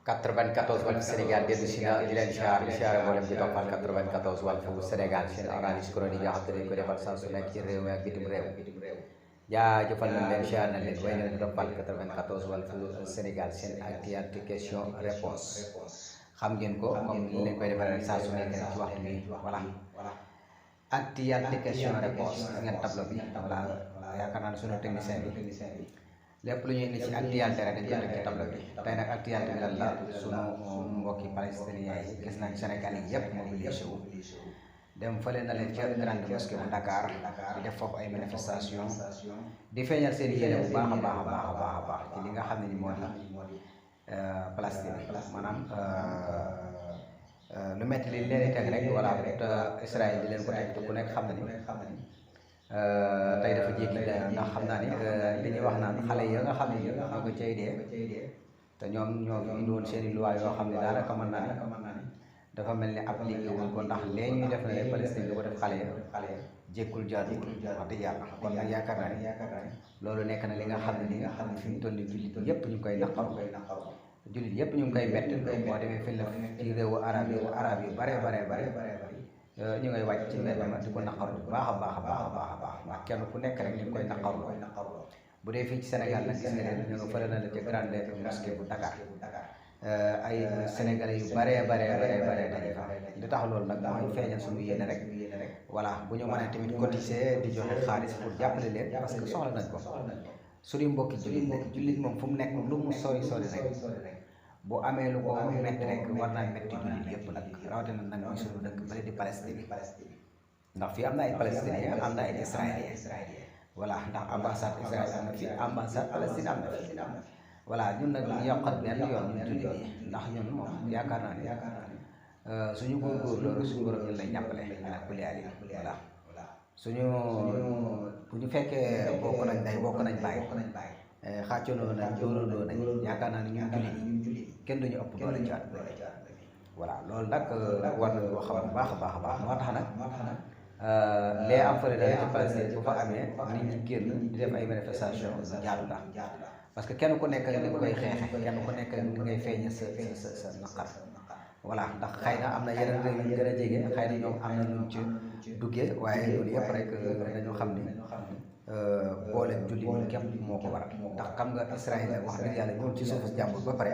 94 Walf Sénégal dellu si na di leen siyaare mboolem di toppal 94 Walf Sénégal seen analyse chronique yoo xam te dañ ko defal saa su nekk ci réew mi ak bitim réew jaajëfal nañ leen siyaare nañ leen way leen di toppal 94 Walf Sénégal seen actualité question réponse xam ngeen ko comme ni leen koy defal saa su nekk ci waxtu bi voilà actualité question réponse ngeen tableau bi voilà yaakaar naa ne sunu technicien bi lépp lu ñuy indi ci actualité rek dañ ko teg ci tableau bi tey nag actualité bi lan la sunu mbokki palestiniens yi gis nañ Sénégal yi yëpp mobilisé wu dem fële na leen ca grande mosquée bu Dakar di def foofu ay manifestation di feeñal seen yéene bu baax a baax ci li nga xam ne ni moo di Palestine maanaam lu metti li leen di teg rek voilà te Israël di leen ko teg te ku nekk xam na ni tey dafa jéggi dayoo ndax xam naa ni li ñuy wax naan xale yi nga xam ne ñoo ko cay dee te ñoom ñoo indi woon seen i loi yoo xam ne daanaka mën naa ni dafa mel ni appliqué wuñ ko ndax lee ñuy def ne Palestine di ko def xale ya jékkul jaadu wax dëgg yàlla kon nag yaakaar naa ni loolu nekk na li nga xam ne ni nga xam ne fi mu toll nii jullit yëpp ñu ngi koy naqaru jullit yëpp ñu ngi koy bett boo demee fi la ci réewu arab yu bare ñu ngay wàcc ci mbedd ma di ko naqaru bu baax a baax ndax kenn ku nekk rek ñu ngi koy naqaru bu dee fii ci Sénégal nag gis nga leen ñu nga fële na la ca grande mosquée bu Dakar ay sénégalais yu bare dañuy fa li tax loolu nag mooy feeñal suñu yéene rek voilà bu ñu mënee tamit cotiser di joxe xaalis pour jàppale leen parce que soxla nañ ko suñu mbokki jullit moom fu mu nekk lu mu sori rek bu amee lu ko metti rek war naa metti jullit yëpp nag rawatina nag mooy suñu dëkk bële di Palestine ndax fii am na ay palestiniens am na ay israéliens voilà ndax ambassade Israël am na fi ambassade Palestine am na fi voilà ñun nag ñu yokkat benn yoon ñun jullit yi ndax ñun moom yaakaar naa ni suñu góorgóorlu suñu borom ñun lay jàppale ala kulli haal voilà suñu bu ñu fekkee bokk nañ bàyyi xàccandoo nañ dóorandoo nañ yaakaar naa ni ñun jullit yi kenn duñu ëpp doole ci àdduna bi voilà loolu nag war nañu ko xam bu baax a baax moo tax nag lee am fële dara ci Palestine bu fa amee nit ñi génn di def ay manifestation jaadu la parce que kenn ku nekk ni nga koy xeexe kenn ku nekk ni ngay feeñe sa naqar voilà ndax xëy na am na yeneen réew yu gën a jege xëy na ñoom am na luñ ci duggee waaye loolu yëpp rek dañu xam ni boole jullit ñi képp moo ko waral ndax xam nga Israël wax dëgg yàlla ñoom ci suufu jàmbur ba pare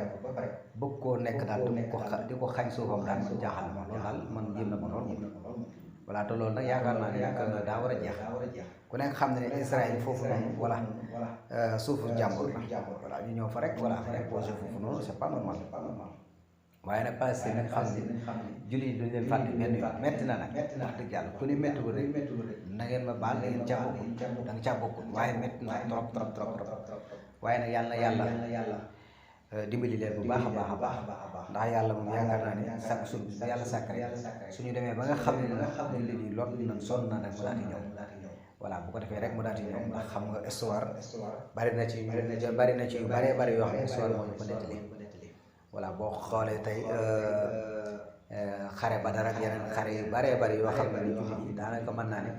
bëgg koo nekk daal di ko xañ suufam daal man jaaxal ma loolu daal man jéem na ma lool moom voilà te loolu nag yaakaar naa ne nag daa war a jeex ku nekk xam ne ne Israël foofu noonu voilà suufu jàmbur la voilà ñu ñëw fa rek voilà imposé foofu noonu c'est pas normal waaye nag Palestine nag xam ne jullit yi duñ leen fàtte benn yoon metti na nag wax dëgg yàlla ku ni méttiwul rek na ngeen ma baal da ngeen caa bokkul da nga caa bokkul waaye métti na trop waaye nag yàlla dimbali leen bu baax a baax ndax yàlla moom yaakaar naa ne chaque jour bu yàlla sàkk rek suñu demee ba nga xam ne jullit yi lot nañ sonn na rek mu daal di ñëw voilà bu ko defee rek mu daal di ñëw ndax xam nga histoire bari na ci yu bari yoo xam ne histoire moo ñu ko nettali voilà boo xoolee tey xare Badar ak yeneen xare yu bari yoo xam ne ni jullit yi daanaka mën naa ne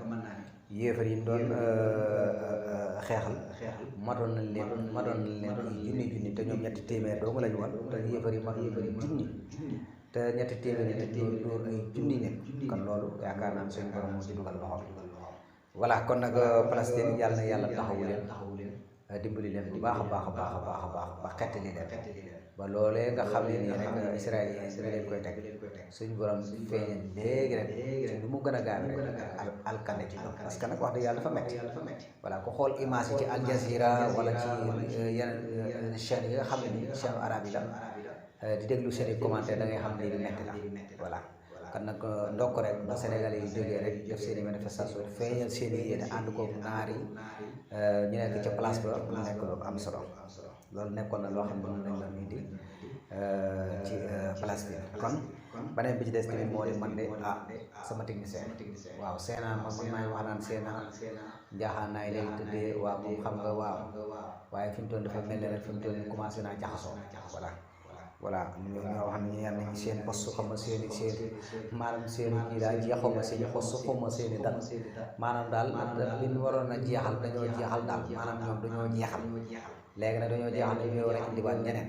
yéefar yi doon xeexal matoon nañ leen junni te ñoom ñetti téeméer doomu lañu woon te yéefar yi matoon nañ junni te ñetti téeméer yi te dóor ay junni nit kon loolu yaakaar naa ne suñu borom moo ci dugal loxo voilà kon nag Palestine yàlla na yàlla taxawu leen dimbali leen bu baax a baax ba xettali leen ba loolee nga xam ne nii rek israélien yi leen koy teg suñu borom feeñal léegi rek lu mu gën a gaaw rek alkande ci ñoom parce que nag wax dëgg yàlla dafa metti voilà ku xool image yi ci Al Jazeera wala ci yeneen chaîne yi nga xam ne ni chaîne arabe yi la di déglu seen i commentaire da ngay xam ne di metti la voilà kon nag ndokk rek ba Sénégalais yi jógee rek def seen i manifestation feeñal seen i yéene ànd ko naar yi ñu nekk ca place ba mu nekk lu am solo loolu nekkoon na loo xam ne moom lañ doon indi ci place bi kon beneen bi ci des tamit moo di man de sama technicien waaw Séna man maay wax naan Séna njaaxaan naay lay tëddee waaw moom xam nga waaw waaye fi mu toll dafa mel ne rek fi mu toll commencé naa jaxasoo voilà ñoo xam ne ñenn ñi seen poste xam nga seen maanaam seen kii daal jeexoo ma seen poste xaw ma seen i dal maanaam daal li ñu waroon a jeexal dañoo jeexal daal maanaam ñoom dañoo jeexal léegi nag dañoo jeexal dañoo war a indiwaat ñeneen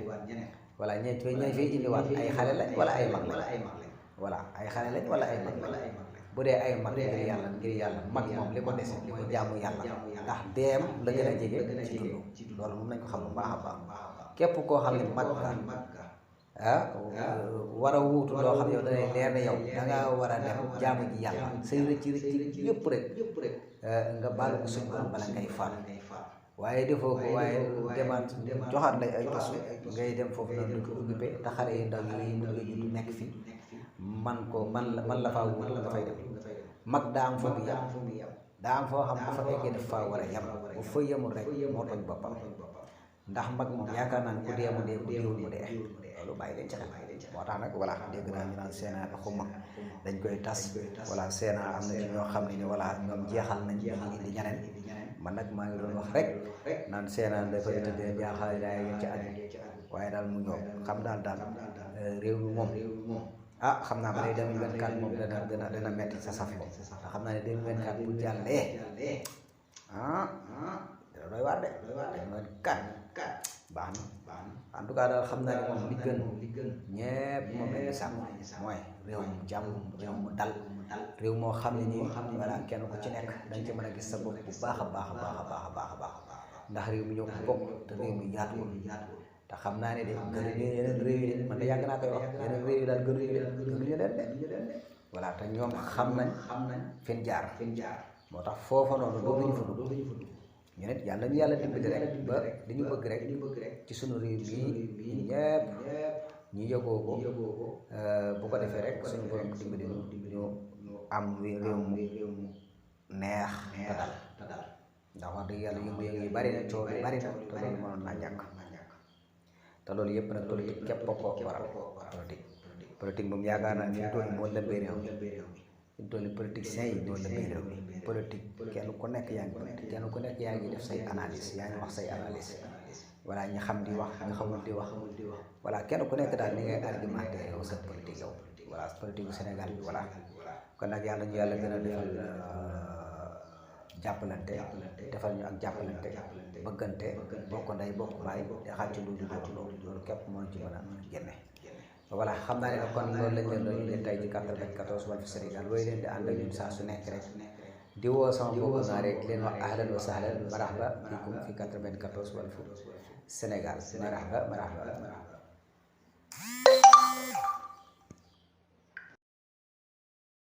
voilà ñañ fay indiwaat ay xale lañ wala ay mag lañ voilà ay xale lañ wala ay mag lañ bu dee ay mag ngir yàlla mag moom li ko dese mooy jaamu yàlla ndax deem la gën a jege ci dund loolu moom nañ ko xam bu baax a baax képp koo xam ne mag nga war a wuutu loo xam ne yow danay leer na yow da ngaa war a dem jaamu ji yàlla say rëcc yëpp rek nga baal ko suñ borom bala ngay faat waaye defoo ko waaye demaat joxaat lay ay tos ngay dem foofu noonu di ko occupé te xale yi ndaw yi mu nga judd nekk fi man la faa wuutu nga fay dem mag daa am foofu yem daa am foo xam bu fa eggee daf faa war a yem bu fa yemul rek moo tooñ boppam ndax mag moom yaakaar naa ne ku dee mu dee ku deewul mu dee loolu bàyyi leen ci xel moo tax nag voilà dégg naa ñu naan Sénat ak xuma dañ koy tas voilà Sénat am na ci ñoo xam ne ni voilà ñoom jeexal nañ ñu indi ñeneen man nag maa ngi doon wax rek naan Sénat dafay tëddee jaaxal daay yéen ci aju waaye daal mu ñëw xam daal réew mi moom xam naa ba lay 2024 moom dana metti sa saf moom te xam naa ne 2024 bu jàllee dana doy waar de 2024 baax na en tout cas daal xam naa ne moom li gën ñépp moom la ñuy sàmm mooy réew mu jàmm réew mu dal réew moo xam ne nii voilà kenn ku ci nekk dañ ci mën a gis sa bopp bu baax a baax a baax ndax réew mi ñoo ko bokk te réew mi yaatuwul te xam naa ne de gënuñu yeneen réew yi de man de yàgg naa koy wax yeneen réew yi daal gënuñu leen de voilà te ñoom xam nañ fin jaar moo tax foofa noonu doo duñu fa dugg ñu nit yàlla ñu yàlla dimbali rek ba li ñu bëgg rek ci sunu réew mii ñun ñëpp ñu yëgoo ko bu ko defee rek suñu borom dimbali ñu am réew mu neex te dal ndax wax dëgg yàlla yëngu-yëngu yi bari na coow yi bari na te loolu mënoon naa ñàkk te loolu yëpp nag politique képp ko waral politique moom yaakaar naa ni ñu toll moo lëmbee réew mi ñu toll politiciens yi ñoo lëmbee réew mi politique kenn ku nekk yaa ngi politique kenn ku nekk yaa ngi def say analyse yaa ngi wax say analyse voilà ñi xam di wax ñi xamul di wax voilà kenn ku nekk daal ni ngay argumenté yow sa politique yow voilà politique bu Sénégal bi voilà kon nag yàlla ñu yàlla gën a defal jàppalante defal ñu ak jàppalante bëggante bokk ndey bokk baay te xàcc lu di bokk loolu képp moo ci mën a génne voilà xam naa ne nag kon loolu lañ leen doon indi tey ci 94 Walf Sénégal wooyu leen di ànd ak ñun saa su nekk rek di woo sama mbokku naa rek leen wax ahlan wa sahlan marhaba bikum fi 94 Walf Sénégal marhaba